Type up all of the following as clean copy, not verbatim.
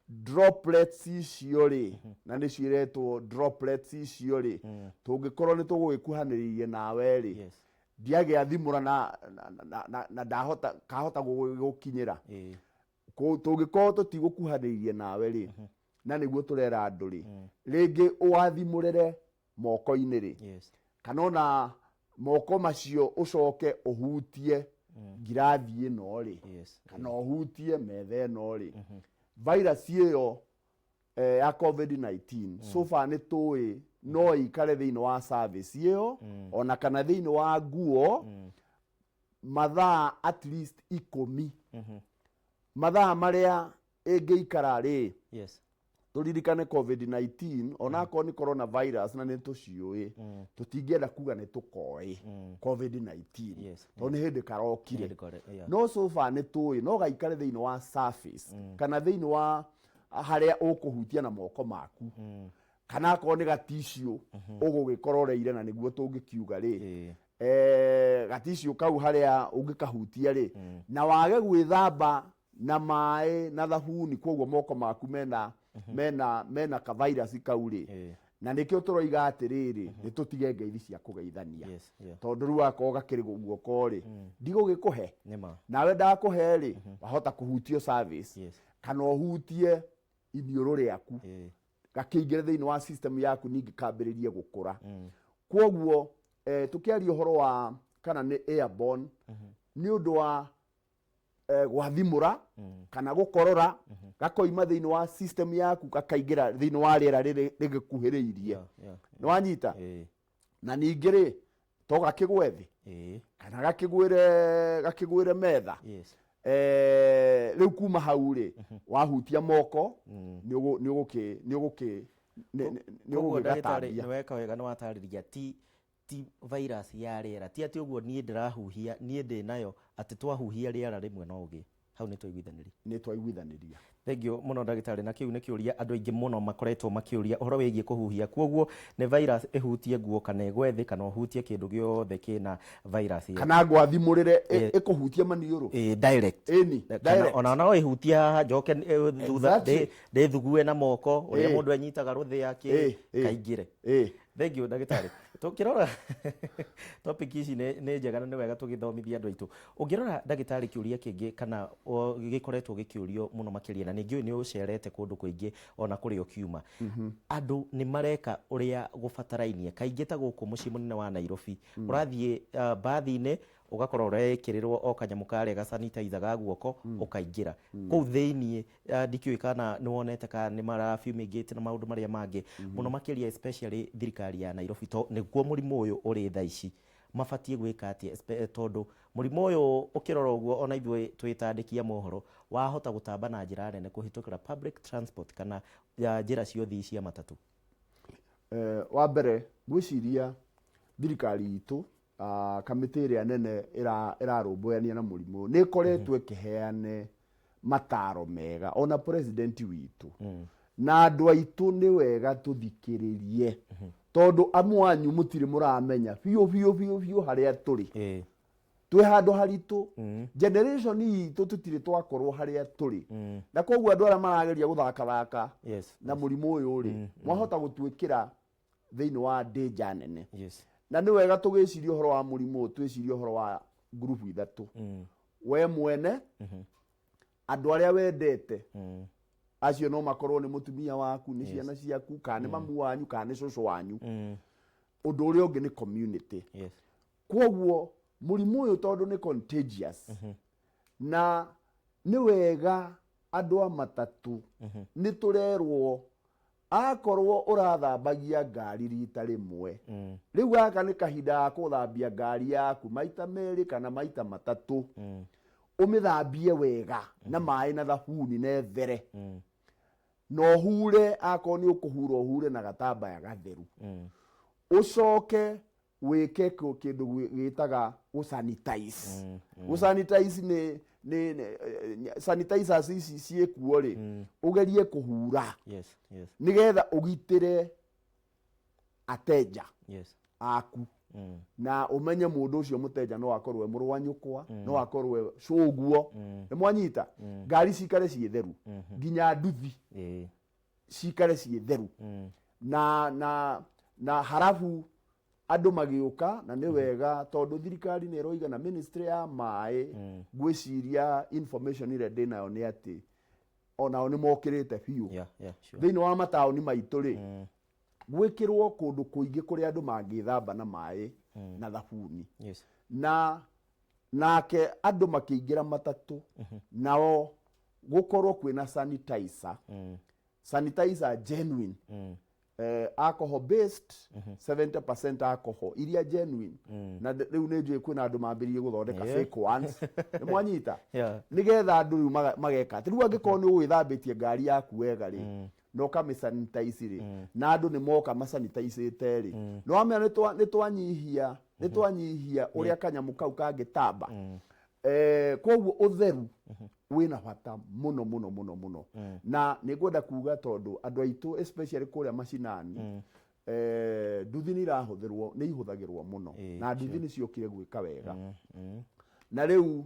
Droplets icio rĩ, na nĩcio iretwo droplets icio rĩ, tũngĩkorwo nĩ tũgũgĩkuhanĩrĩirie nawe rĩ, ndiagĩa thimũra na ndahota kahota gũgĩkinyĩra. Tũngĩkorwo tũtigũkuhanĩrĩirie nawe rĩ, na nĩguo tũrera andũ rĩ, rĩngĩ ũwathimũrĩre moko-inĩ rĩ, kana ona moko macio ũcoke ũhutie ngirathi ĩno rĩ, kana ũhutie metha ĩno rĩ, virus ĩyo ya COVID-19, so far nĩ tũĩ no ĩikare thĩinĩ wa service ĩyo ona kana thĩinĩ wa nguo mathaa at least 10. Mathaa marĩa ĩngĩikara rĩ, tũririkane COVID-19 onakorwo nĩ coronavirus na nĩ tũciũĩ, tũtingĩenda kuga nĩ tũkoĩ COVID-19, tondũ nĩ hĩndĩ karokire. Hĩndĩ yeah. No so far nĩ tũĩ no gaikare thĩinĩ wa surface kana thĩinĩ wa harĩa ũkũhutia na moko maku, kana akorwo nĩ gaticiũ ũgũgĩkororeire, na nĩguo tũngĩkiuga rĩ, gaticiũ kau harĩa ũngĩkahutia rĩ, na wage gwĩthamba na maĩ na thabuni, koguo moko maku mena ka virus kau rĩ, na nĩkĩo tũroiga atĩrĩrĩ, nĩ tũtige ngeithi cia kũgeithania, tondũ rĩu akorwo gakĩrĩ guoko rĩ, ndigũgĩkũhe. Nĩma. Nawe ndakũhe rĩ, wahota kũhutio service kana ũhutie iniũrũ rĩaku, gakĩingĩre thĩinĩ wa system yaku, ningĩ kambĩrĩrie gũkũra. Kwoguo tũkĩaria ũhoro wa kana nĩ airborne, nĩ ũndũ wa gwathimũra kana gũkorora, gakoima thĩinĩ wa system yaku gakaingĩra thĩinĩ wa rĩera rĩrĩ rĩgĩkuhĩrĩirie. Nĩ wanyita? Ĩĩ. Na ningĩ rĩ, to gakĩgwe thĩ kana gakĩgwĩre metha. Rĩu kuma hau rĩ, wahutia moko, nĩ ũgũ- nĩ ũgũkĩ nĩ ũgũkĩ nĩ- nĩ- nĩ Koguo ndagĩtarĩ, ũgũgĩgatambia. nĩ weka wega nĩ watarĩria ti virus ya rĩera, ti atĩ ũguo niĩ ndĩrahuhia niĩ ndĩ nayo, atĩ twahuhia rĩera rĩmwe no ũgĩe. Hau nĩ twaiguithanĩria. Nĩ twaiguithanĩria. Thank you mũno, ndagĩtarĩ. Na kĩu nĩ kĩũria andũ aingĩ mũno makoretwo makĩũria ũhoro wĩgiĩ kũhuhia. Kwoguo nĩ virus ĩhutie nguo kana ĩgwe thĩ kana ũhutie kĩndũ gĩothe kĩna virus ĩyo. Kana ngwathimũrĩre, ĩkũhutia maniũrũ. Ĩ, direct. Ĩni. Kana Direct. ona no ĩhutie haha, njoke thutha ndĩthugue na moko ũrĩa mũndũ enyitaga rũthĩa kĩ kaingĩre. Thank you, ndagĩtarĩ. Tũkĩrora topic ici nĩ njega na nĩ wega tũgĩthomithia andũ aitũ. Ũngĩrora, ndagĩtarĩ, kĩũria kĩngĩ kana gĩkoretwo gĩkĩũrio mũno makĩria, na ningĩ nĩ ũcerete kũndũ kũingĩ ona kũrĩa ũkiuma, andũ nĩ mareka ũrĩa gũbatarainie? Kaingĩ ta gũkũ mũciĩ mũnene wa Nairobi, ũrathiĩ mbathi-inĩ, ũgakora ũrekĩrĩrwo o kanyamũ karĩa ga sanitizer ga guoko, ũkaingĩra kũu thĩiniĩ. Ndikĩũĩ kana nĩ wonete kana nĩ mara fumigate na maũndũ marĩa mangĩ mũno makĩria, especially thirikari ya Nairobi, to nĩguo mũrimũ ũyũ ũrĩ thaa ici, mabatiĩ gwĩka atĩa? Tondũ mũrimũ ũyũ ũkĩrora ũguo, ona ithuĩ twĩtandĩkia mohoro, wahota gũtamba na njĩra nene kũhĩtũkĩra public transport kana ya njĩra cia ũthii cia matatũ. Wa mbere, ngwĩciria thirikari itũ, kamĩtĩ ĩrĩa nene ĩrarũmbũyania na mũrimũ ũyũ, nĩ ĩkoretwo ĩkĩheane mataro mega, ona president witũ na andũ aitũ. Nĩ wega tũthikĩrĩrie, tondũ amwe anyu mũtirĩ mũramenya biũ biũ biũ biũ harĩa tũrĩ. Twĩ handũ haritũ. Generation itũ tũtirĩ twakorwo harĩa tũrĩ, na koguo andũ arĩa marageria gũthakathaka na mũrimũ ũyũ rĩ, mwahota gũtuĩkĩra thĩinĩ wa danger nene. Na nĩ wega tũgĩciria ũhoro wa mũrimũ ũyũ, twĩcirie ũhoro wa ngurubu ithatũ: we mwene, andũ arĩa wendete, acio no makorwo nĩ mũtumia waku, nĩ ciana ciaku, kana nĩ mamu wanyu, kana nĩ cũcũ wanyu. Ũndũ ũrĩa ũngĩ nĩ community. Kwoguo mũrimũ ũyũ, tondũ nĩ contagious, na nĩ wega andũ a matatũ, nĩ tũrerwo akorwo ũrathambagia ngari rita rĩmwe, rĩu gaka nĩ kahinda ga kũthambia ngari yaku maita merĩ kana maita matatũ, ũmĩthambie wega na maĩ na thabuni na ĩthere, na ũhure, akorwo nĩ ũkũhura, ũhure na gatambaya gatheru, ũcoke wĩke kĩndũ gĩtaga gũsanitize. Gũsanitize nĩ sanitizers ici ciĩkuo rĩ, ũgerie kũhura nĩgetha ũgitĩre ateja aku. Na ũmenye mũndũ ũcio mũteja no akorwo e mũrũ wa nyũkwa, no akorwo e cũguo. Nĩ mwanyita? Ngari cikare ciĩ theru, nginya nduthi cikare ciĩ theru. Na harabu andũ magĩũka, na nĩ wega tondũ thirikari nĩ ĩroiga na ministry ya maĩ, ngwĩciria information ĩrĩa ndĩnayo nĩ atĩ onao nĩ mokĩrĩte biũ. Thĩinĩ wa mataũni maitũ rĩ, gwĩkĩrwo kũndũ kũingĩ kũrĩa andũ mangĩthamba na maĩ na thabuni. Na nake andũ makĩingĩra matatũ, nao gũkorwo kwĩna sanitizer, sanitizer genuine, alcohol based, 70% alcohol iria genuine. Na rĩu nĩ njũĩ kwĩna andũ mambĩrĩrie gũthondeka fake ones. Nĩ mwanyita? Yeah. Nĩgetha andũ rĩu mageka atĩ rĩu angĩkorwo nĩ ũgwĩthambĩtie ngari yaku wega rĩ, na ũkamĩsanitize rĩ, na andũ nĩ moka masanitizĩte rĩ, nĩ wamenya nĩ twanyihia ũrĩa kanyamũ kau kangĩtamba. Koguo ũtheru wĩna bata mũno mũno mũno mũno. Na nĩ ngwenda kuga tondũ andũ aitũ, especially kũrĩa macinani, nduthi nĩ irahũthĩrwo, nĩ ihũthagĩrwo mũno. Na nduthi nĩ ciokire gwĩka wega. Na rĩu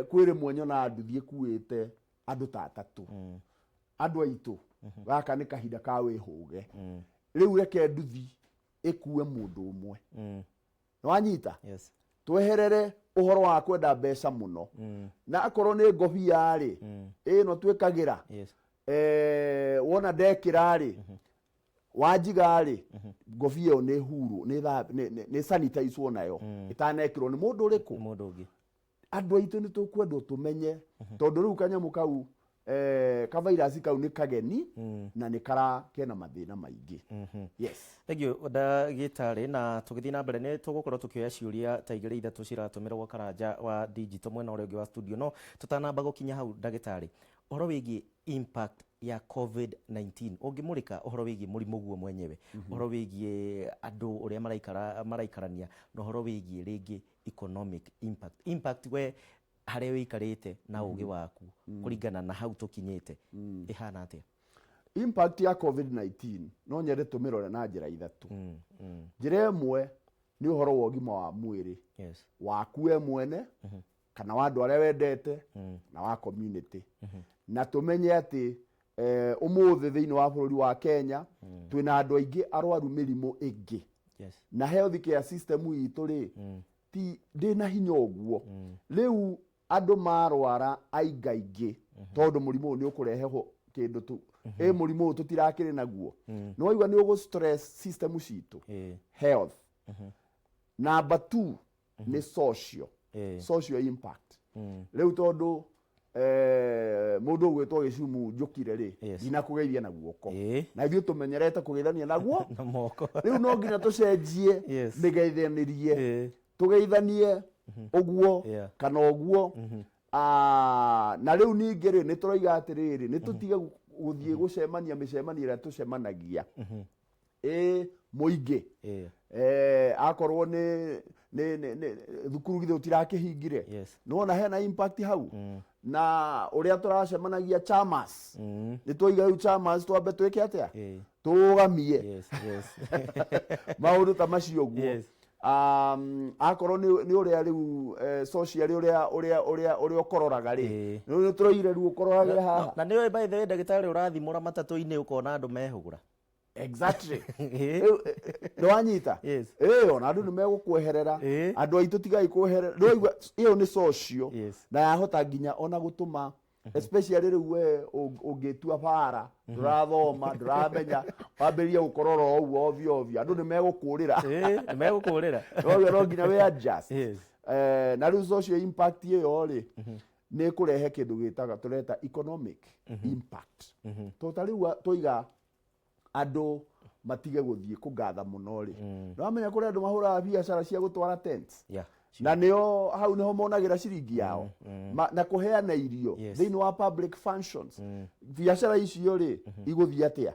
kwĩ rĩmwe nyonaga nduthi ĩkuĩte andũ ta atatũ. Andũ aitũ, gaka nĩ kahinda ka wĩhũge. Rĩu reke nduthi ĩkue mũndũ ũmwe. Nĩwanyita? Yes. Tweherere ũhoro wa kwenda mbeca mũno. Na akorwo nĩ ngobia rĩ, ĩno twĩkagĩra, wona ndekĩra rĩ, wanjiga rĩ, ngobia ĩyo nĩ hurwo, nĩ sanitizwo nayo ĩtanekĩrwo nĩ mũndũ ũrĩkũ? Mũndũ ũngĩ. Andũ aitũ, nĩ tũkwendwo tũmenye tondũ rĩu kanyamũ kau, kavairasi kau nĩ kageni na nĩ kara kena mathĩna maingĩ. Yes. Thank you, ndagĩtarĩ. Na tũgĩthiĩ na mbere, nĩ tũgũkorwo tũkĩoya ciũria ta igĩrĩ ithatũ ciratũmĩrwo Karanja wa digital mwena ũrĩa ũngĩ wa studio. No tũtanamba gũkinya hau, ndagĩtarĩ, ũhoro wĩgiĩ impact ya COVID-19, ũngĩmũrĩka ũhoro wĩgiĩ mũrimũ guo mwenyewe, ũhoro wĩgiĩ andũ ũrĩa maraikara maraikarania, na ũhoro wĩgiĩ rĩngĩ economic impact we harĩa ũikarĩte na ũgĩ waku kũringana na hau tũkinyĩte, ĩhana atĩa? Impact ya COVID-19 no nyende tũmĩrore na njĩra ithatũ. Njĩra ĩmwe nĩ ũhoro wa ũgima wa mwĩrĩ waku we mwene kana wa andũ arĩa wendete na wa community. Na tũmenye atĩ ũmũthĩ thĩinĩ wa bũrũri wa Kenya twĩna andũ aingĩ arwaru mĩrimũ ĩngĩ. Na health care system itũ rĩ, ti ndĩna hinya ũguo. Rĩu andũ marwara aingaingĩ, tondũ mũrimũ ũyũ nĩ ũkũrehe kĩndũ tu ĩ mũrimũ ũyũ tũtirakĩrĩ naguo, nĩ waigua nĩ ũgũ stress system citũ health. Number two nĩ social social impact. Rĩu tondũ mũndũ ũgwĩtwo Gĩcumu njũkire rĩ, ndinakũgeithia na guoko, na ithuĩ tũmenyerete kũgeithania naguo na moko. Rĩu no nginya tũcenjie mĩgeithanĩrie, tũgeithanie ũguo kana ũguo. Ah, na rĩu ningĩ rĩ, nĩ tũroiga atĩrĩrĩ, nĩ tũtige gũthiĩ gũcemania mĩcemanio ĩrĩa tũcemanagia ĩ mũingĩ. Akorwo nĩ thukuru githĩ ũtirakĩhingire? Nĩwona hena impact hau. Na ũrĩa tũracemanagia chamas, nĩ twaiga rĩu chamas twambe twĩke atĩa? Tũrũgamie maũndũ ta macio ũguo. Akorwo nĩ ũrĩa rĩu social, ũrĩa ũkororaga rĩ, rĩu nĩ tũroire rĩu ũkororagĩra haha. Na nĩ by the way, ndagĩtarĩ, ũrathimũra matatũ-inĩ ũkona andũ mehũgũra. Exactly. Rĩu, nĩ wanyita? Yes. Ĩĩ, ona andũ nĩ megũkweherera. Andũ aitũ, tigai kweherera. Nĩ waigua ĩyo nĩ social na yahota nginya ona gũtũma, especially rĩu we ũngĩtua bara, ndũrathoma, ndũramenya, wambĩrĩrie gũkorora o ũguo ovyo ovyo, andũ nĩ megũkũrĩra. Nĩ megũkũrĩra. Nĩ no nginya we adjust. Na rĩu social impact ĩyo rĩ, nĩ ĩkũrehe kĩndũ gĩtaga tũreta economic impact. To ta rĩu twaiga andũ matige gũthiĩ kũngatha mũno rĩ, nĩ wamenya kũrĩ andũ mahũraga biacara cia gũtwara tents, na nĩo hau nĩho monagĩra ciringi yao. Na kũheana irio thĩinĩ wa public functions. Biacara icio rĩ, igũthiĩ atĩa?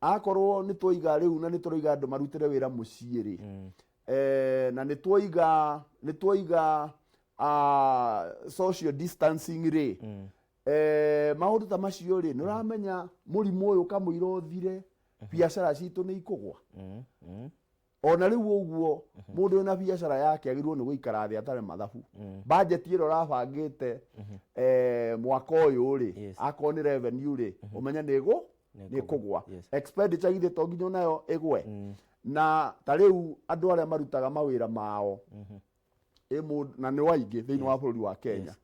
Akorwo nĩ twaiga rĩu na nĩ tũroiga andũ marutĩre wĩra mũciĩ rĩ, na nĩ twaiga social distancing rĩ, maũndũ ta macio rĩ, nĩ ũramenya mũrimũ ũyũ kamũira ũthire, biacara citũ nĩ ikũgwa. Ona rĩu ũguo mũndũ wĩna biacara yake agĩrĩirwo nĩ gũikara thĩ atarĩ mathabu, budget ĩrĩa ũrabangĩte mwaka ũyũ rĩ, akorwo nĩ revenue rĩ, ũmenye nĩ ĩgũ nĩ ĩkũgwa. Expenditure githĩ to nginya onayo ĩgwe? Na ta rĩu andũ arĩa marutaga mawĩra mao ĩ mũndũ, na nĩ waingĩ thĩinĩ wa bũrũri wa Kenya,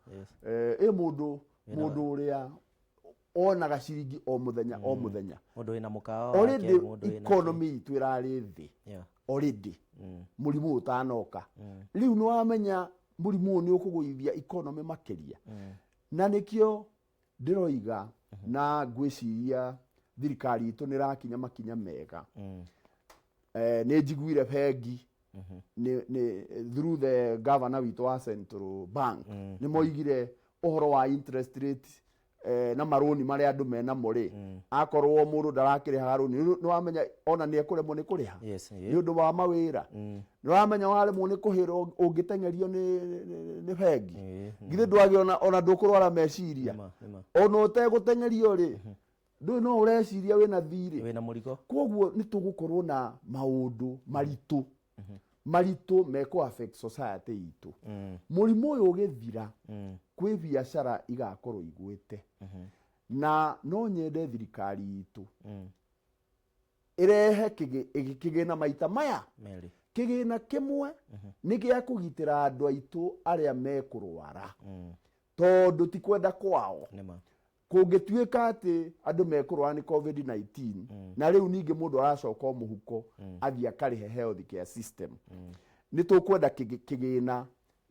ĩ mũndũ ũrĩa onaga ciringi o mũthenya o mũthenya, Mũndũ wĩna mũkawa wake, already mũndũ wĩna economy itũ ĩrarĩ thĩ already mũrimũ ũtanoka. Rĩu nĩ wamenya mũrimũ ũyũ nĩ ũkũgũithia economy makĩria, na nĩkĩo ndĩroiga na ngwĩciria thirikari itũ nĩ ĩrakinya makinya mega. Nĩ njiguire bengi nĩ through the governor witũ wa central bank nĩ moigire ũhoro wa interest rate na marũni marĩa andũ menamo rĩ, akorwo mũndũ ndarakĩrĩhaga rũni, nĩ wamenya ona nĩ ekũremwo nĩ kũrĩha nĩ ũndũ wa mawĩra. Nĩ wamenya waremwo nĩ kũhĩrwo ũngĩteng'erio nĩ bengi, githĩ ndwagĩ ona ndũkũrwara meciria? Nĩma, nĩma. Ona ũtegũteng'erio rĩ, ndũĩ no ũreciria wĩna thirĩ. Wĩna mũrigo. Koguo nĩ tũgũkorwo na maũndũ maritũ maritũ mekũ affect society itũ. Mũrimũ ũyũ ũgĩthira, kwĩ biacara igakorwo igwĩte, na no nyende thirikari itũ ĩrehe kĩgĩna maita maya Merĩ. Kĩgĩna kĩmwe nĩ gĩa kũgitĩra andũ aitũ arĩa mekũrwara, tondũ ti kwenda kwao. Nĩma. Kũngĩtuĩka atĩ andũ mekũrwara nĩ COVID-19, na rĩu ningĩ mũndũ aracoka o mũhuko athiĩ akarĩhe health care system, nĩ tũkwenda kĩgĩna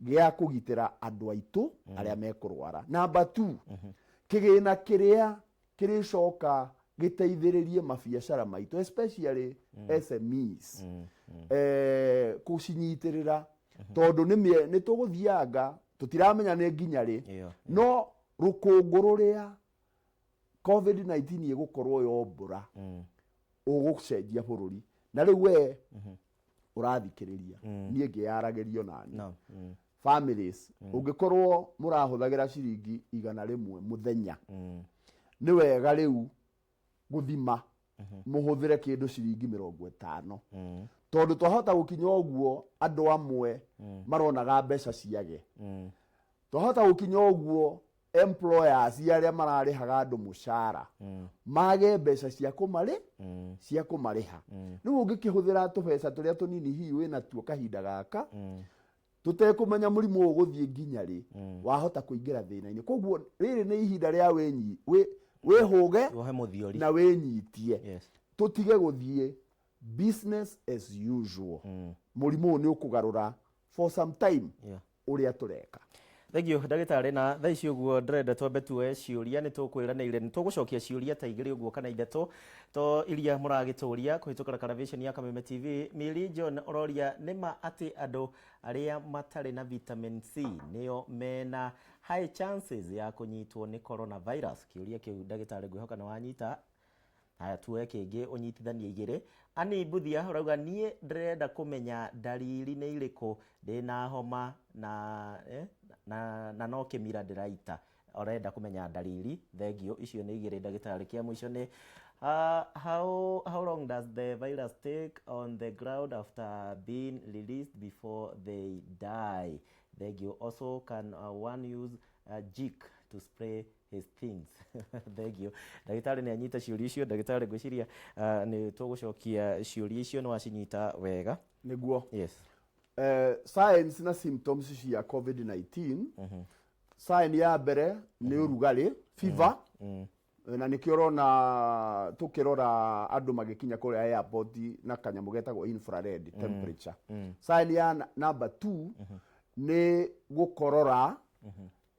gĩa kũgitĩra andũ aitũ arĩa mekũrwara. Number 2, kĩgĩna kĩrĩa kĩrĩcoka gĩteithĩrĩrie mabiacara maitũ, especially SMEs, kũcinyitĩrĩra, tondũ nĩ tũgũthianga tũtiramenya nĩ nginya rĩ, no rũkũngũ rũrĩa COVID-19 ĩgũkorwo yombũra ũgũcenjia bũrũri. Na rĩu we ũrathikĩrĩria, niĩ ngĩyaragĩrio nani, families, ũngĩkorwo mũrahũthagĩra ciringi 100 mũthenya, nĩ wega rĩu gũthima mũhũthĩre kĩndũ ciringi 50, tondũ twahota gũkinya ũguo andũ amwe maronaga mbeca ciage. Twahota gũkinya ũguo employers arĩa mararĩhaga andũ mũcara mage mbeca cia kũmarĩ cia kũmarĩha. Rĩu ũngĩkĩhũthĩra tũbeca tũrĩa tũnini hihi wĩnatuo kahinda gaka, tũtekũmenya mũrimũ ũyũ ũgũthiĩ nginya rĩ, wahota kũingĩra thĩna-inĩ. Koguo rĩrĩ nĩ ihinda rĩa wĩhũge Wohe mũthiori na wĩnyitie, tũtige gũthiĩ business as usual. Mũrimũ ũyũ nĩ ũkũgarũra for some time ũrĩa tũreka. Thank you, ndagĩtarĩ. Na thaa ici ũguo ndĩrenda twambe tuoe ciũria. Nĩ tũkwĩranĩire nĩ tũgũcokia ciũria ta igĩrĩ ũguo kana ithatũ to iria mũragĩtũria kũhĩtũkĩra karavĩceni ya Kameme TV. Miri John ũroria, nĩ ma atĩ andũ arĩa matarĩ na vitamin C nĩo mena high chances ya kũnyitwo nĩ coronavirus? Kĩũria kĩu, ndagĩtarĩ, ngwĩhoka nĩ wanyita. Haya, tuoe kĩngĩ ũnyitithanie igĩrĩ. Ani Mbuthia ũrauga, niĩ ndĩrenda kũmenya ndariri nĩ irĩkũ, ndĩna homa na no kĩmira ndĩraita. Ũrenda kũmenya ndariri. Thengio, icio nĩ igĩrĩ, ndagĩtarĩ. Kĩa mũico nĩ how long does the virus take on the ground after being released before they die? Thank you. Also, can one use Jik to spray his things? Thank you. Ndagĩtarĩ nĩ anyita ciũria icio. Ndagĩtarĩ, ngwĩciria nĩ tũgũcokia ciũria icio, nĩ wacinyita wega. Nĩguo. Yes. Signs na symptoms cia COVID-19. Sign ya mbere nĩ ũrugarĩ, fever, na nĩkĩo ũrona tũkĩrora andũ magĩkinya kũrĩa airport na kanyamũ getagwo infrared temperature. Sign ya number 2 nĩ gũkorora,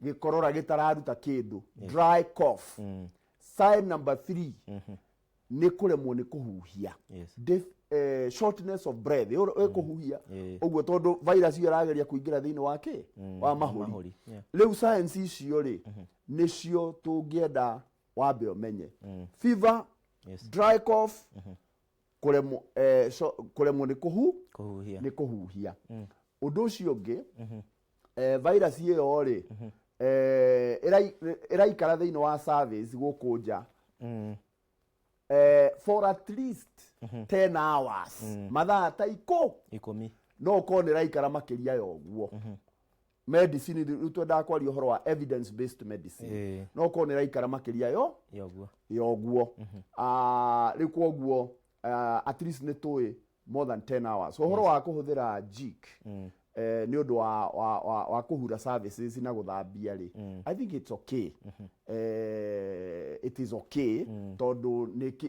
gĩkorora gĩtararuta kĩndũ, dry cough. Sign number 3 nĩ kũremwo nĩ kũhuhia, shortness of breath, ĩkũhuhia ũguo tondũ virus ĩyo ĩrageria kũingĩra thĩinĩ wa kĩ wa mahũri. Mahũri, yeah. Rĩu signs icio rĩ, nĩcio tũngĩenda wambe ũmenye: fever, dry cough, kũremwo nĩ kũhuhia. Nĩ kũhuhia. Ũndũ ũcio ũngĩ, virus ĩyo rĩ, ĩraikara thĩinĩ wa surface gũkũ nja. For at least 10 hours, mathaa ta ikũ 10. No ũkorwo nĩ ĩraikara makĩria ya ũguo. Medicine, rĩu twendaga kwaria ũhoro wa evidence based medicine. No ũkorwo nĩ ĩraikara makĩria yo ya ũguo. Ya ũguo. Rĩu kwoguo at least nĩ tũĩ more than 10 hours. Ũhoro wa kũhũthĩra Jik nĩ ũndũ wa kũhura services na gũthambia rĩ, I think it's okay. It is okay tondũ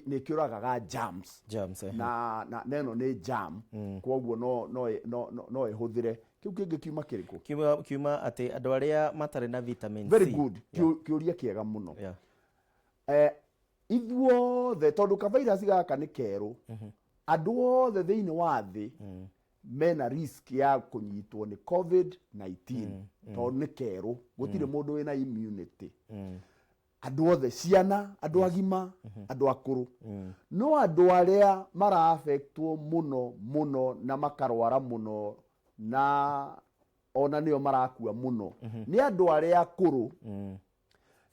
nĩ kĩũragaga germs. Germs. Na ĩno nĩ germ, kwoguo no ĩhũthĩre. Kĩu kĩngĩ kiuma kĩrĩkũ? Kiuma atĩ andũ arĩa matarĩ na vitamin Very C. good. Kĩũria kĩega mũno. Ithuothe, tondũ ka virus gaka nĩ kerũ, andũ othe thĩinĩ wa thĩ mena risk ya kũnyitwo nĩ COVID-19 tondũ nĩ kerũ, gũtirĩ mũndũ wĩna immunity. Andũ othe, ciana, andũ agima, andũ akũrũ. No andũ arĩa mara-affectwo mũno mũno na makarwara mũno na ona nĩo marakua mũno nĩ andũ arĩa akũrũ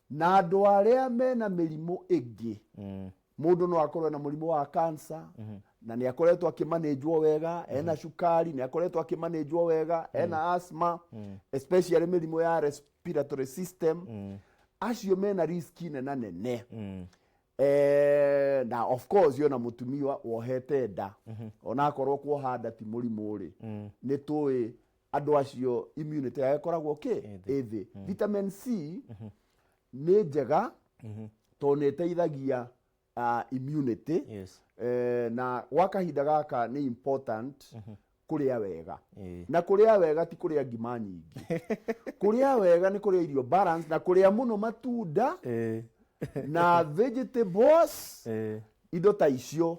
na andũ arĩa mena mĩrimũ ĩngĩ. Mũndũ no akorwo na mũrimũ wa cancer na nĩ akoretwo akĩmanĩnjwo wega, ena cukari nĩ akoretwo akĩmanĩnjwo wega, ena asthma, especially mĩrimũ ya respiratory system. Acio mena risk nena nene. Na of course yona mũtumia wohete nda, onakorwo kuoha nda ti mũrimũ rĩ, nĩ tũĩ andũ acio immunity yao ĩkoragwo kĩ Ĩ ĩ thĩ. Vitamin C nĩ njega tondũ nĩ ĩteithagia immunity. Na gwa kahinda gaka nĩ important kũrĩa wega. Na kũrĩa wega ti kũrĩa ngima nyingĩ. Kũrĩa wega nĩ kũrĩa irio balance na kũrĩa mũno matunda na vegetables, indo ta icio.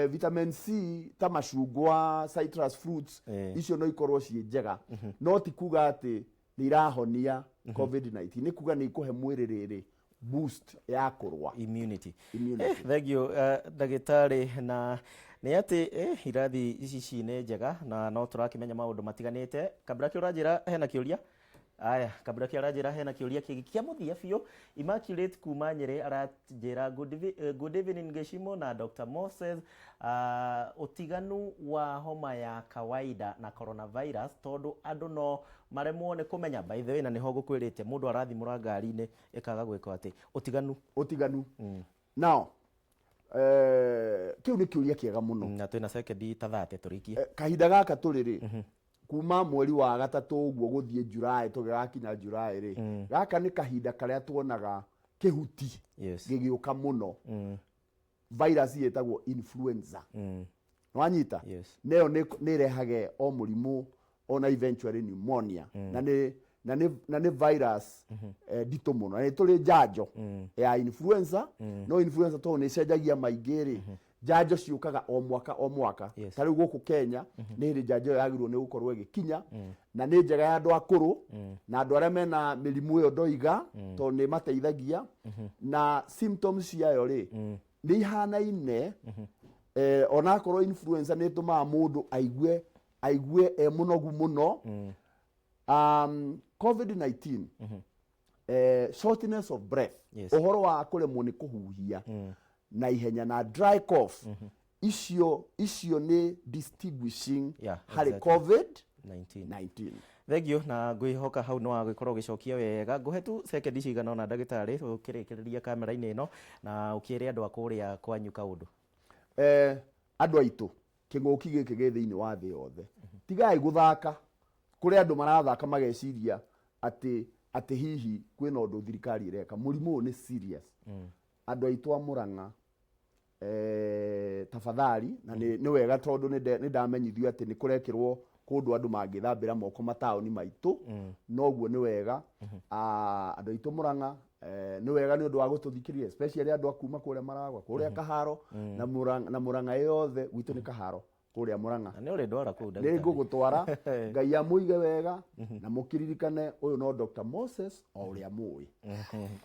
Vitamin C ta macungwa, citrus fruits, icio no ikorwo ciĩ njega, no ti kuga atĩ nĩ irahonia COVID-19, nĩ kuga nĩ ikũhe mwĩrĩ rĩrĩ boost ya kũrũa. Immunity. Immunity. Thank you, ndagĩtarĩ. Na nĩ atĩ irathi ici nĩ njega na no tũrakĩmenya maũndũ matiganĩte. Kabla kĩ ũranjĩra hena kĩũria? Aya, kabla kĩ aranjĩra hena kĩũria kĩngĩ kĩa mũthia biũ. Immaculate kuma Nyĩrĩ aranjĩra, "Good evening Gĩcimo na Dr. Moses. Ũtiganu wa homa ya kawaida na coronavirus, tondũ andũ no maremwo nĩ kũmenya." By the way, na nĩho ngũkwĩrĩte mũndũ arathimũra ngari-inĩ ĩkaga gwĩka atĩ ũtiganu. Ũtiganu now, kĩu nĩ kĩũria kĩega mũno. Na twĩna sekendi ta 30 tũrĩkie. Kahinda gaka tũrĩ rĩ, kuma mweri wa gatatũ ũguo gũthiĩ July, tũgĩgakinya July rĩ, gaka nĩ kahinda karĩa tuonaga kĩhuti gĩgĩũka mũno, virus ĩtagwo influenza. Wanyita? Yes. Nayo nĩ ĩrehage o mũrimũ ona eventually pneumonia, na nĩ virus nditũ mũno, na nĩ tũrĩ njanjo ya influenza. No influenza tondũ nĩ ĩcenjagia maingĩ rĩ, njanjo ciũkaga o mwaka o mwaka. Ta rĩu gũkũ Kenya nĩ hĩndĩ njanjo ĩyo yagĩrĩirwo nĩ gũkorwo ĩgĩkinya, na nĩ njega ya andũ akũrũ na andũ arĩa mena mĩrimũ ĩyo ndoiga, tondũ nĩ ĩmateithagia. Na symptoms ciayo rĩ, nĩ ihanaine. Onakorwo influenza nĩ ĩtũmaga mũndũ aigue e mũnogu mũno, COVID-19, shortness of breath, ũhoro wa kũremwo nĩ kũhuhia na ihenya na dry cough, icio nĩ distinguishing harĩ COVID 19. 19. Thank you, na ngwĩhoka hau nĩ wagĩkorwo ũgĩcokia wega. Ngũhe tu sekendi cigana ũna, ndagĩtarĩ, ũkĩrĩkĩrĩria kamera-inĩ ĩno na ũkĩre andũ a kũrĩa kwanyu kaũndũ. Andũ aitũ, kĩng'ũki gĩkĩ gĩ thĩinĩ wa thĩ yothe. Tigai gũthaka. Kũrĩ andũ marathaka mageciria atĩ hihi kwĩna ũndũ thirikari ĩreka. Mũrimũ ũyũ nĩ serious. Andũ aitũ a Mũrang'a, tafadhali, na nĩ wega tondũ nĩ ndamenyithio atĩ nĩ kũrekĩrwo kũndũ andũ mangĩthambĩra moko mataũni maitũ, noguo nĩ wega. Andũ aitũ Mũrang'a, nĩ wega nĩ ũndũ wa gũtũthikĩrĩria, especially andũ a kuma kũrĩa Maragwa, kũrĩa Kaharo na Mũrang'a, na Mũrang'a yothe gwitũ nĩ Kaharo kũrĩa Mũrang'a. Na nĩ ũrĩ ndwara kũu, Nĩ ndagĩtarĩ. Ngũgũtwara. Ngai amũige wega na mũkĩririkane ũyũ no Dr. Moses o ũrĩa mũĩ.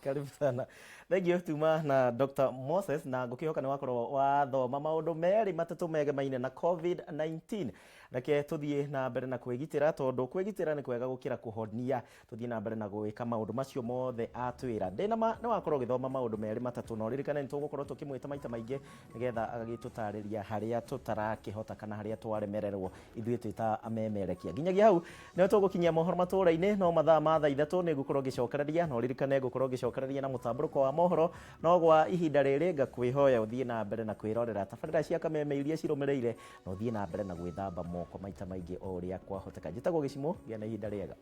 Karibu sana. Thank you tuma na Dr. Moses, na ngũkĩhoka nĩ wakorwo wathoma maũndũ merĩ matatũ megemaine na COVID-19. Reke tũthiĩ na mbere na kwĩgitĩra, tondũ kwĩgitĩra nĩ kwega gũkĩra kũhonia. Tũthiĩ na mbere na gwĩka maũndũ macio mothe atwĩra. Ndĩna ma nĩ wakorwo ũgĩthoma maũndũ merĩ matatũ, na ũririkane nĩ tũgũkorwo tũkĩmwĩta maita maingĩ nĩgetha agagĩtũtarĩria harĩa tũtarakĩhota kana harĩa twaremererwo ithuĩ twĩ ta amemerekia. Nginyagia hau nĩho tũgũkinyia mohoro matũra-inĩ, no mathaa ma thaa 3 nĩ ngũkorwo ngĩcokereria, na ũririkane ngũkorwo ngĩcokereria na mũtambũrũko wa mohoro. No gwa ihinda rĩrĩ ngakwĩhoya ũthiĩ na mbere na kwĩrorera tabarĩra cia Kameme iria cirũmĩrĩire, na ũthiĩ na mbere na gwĩthamba moko maita maingĩ o ũrĩa kwahoteka. Njĩtagwo Gĩcimũ, gĩa na ihinda rĩega.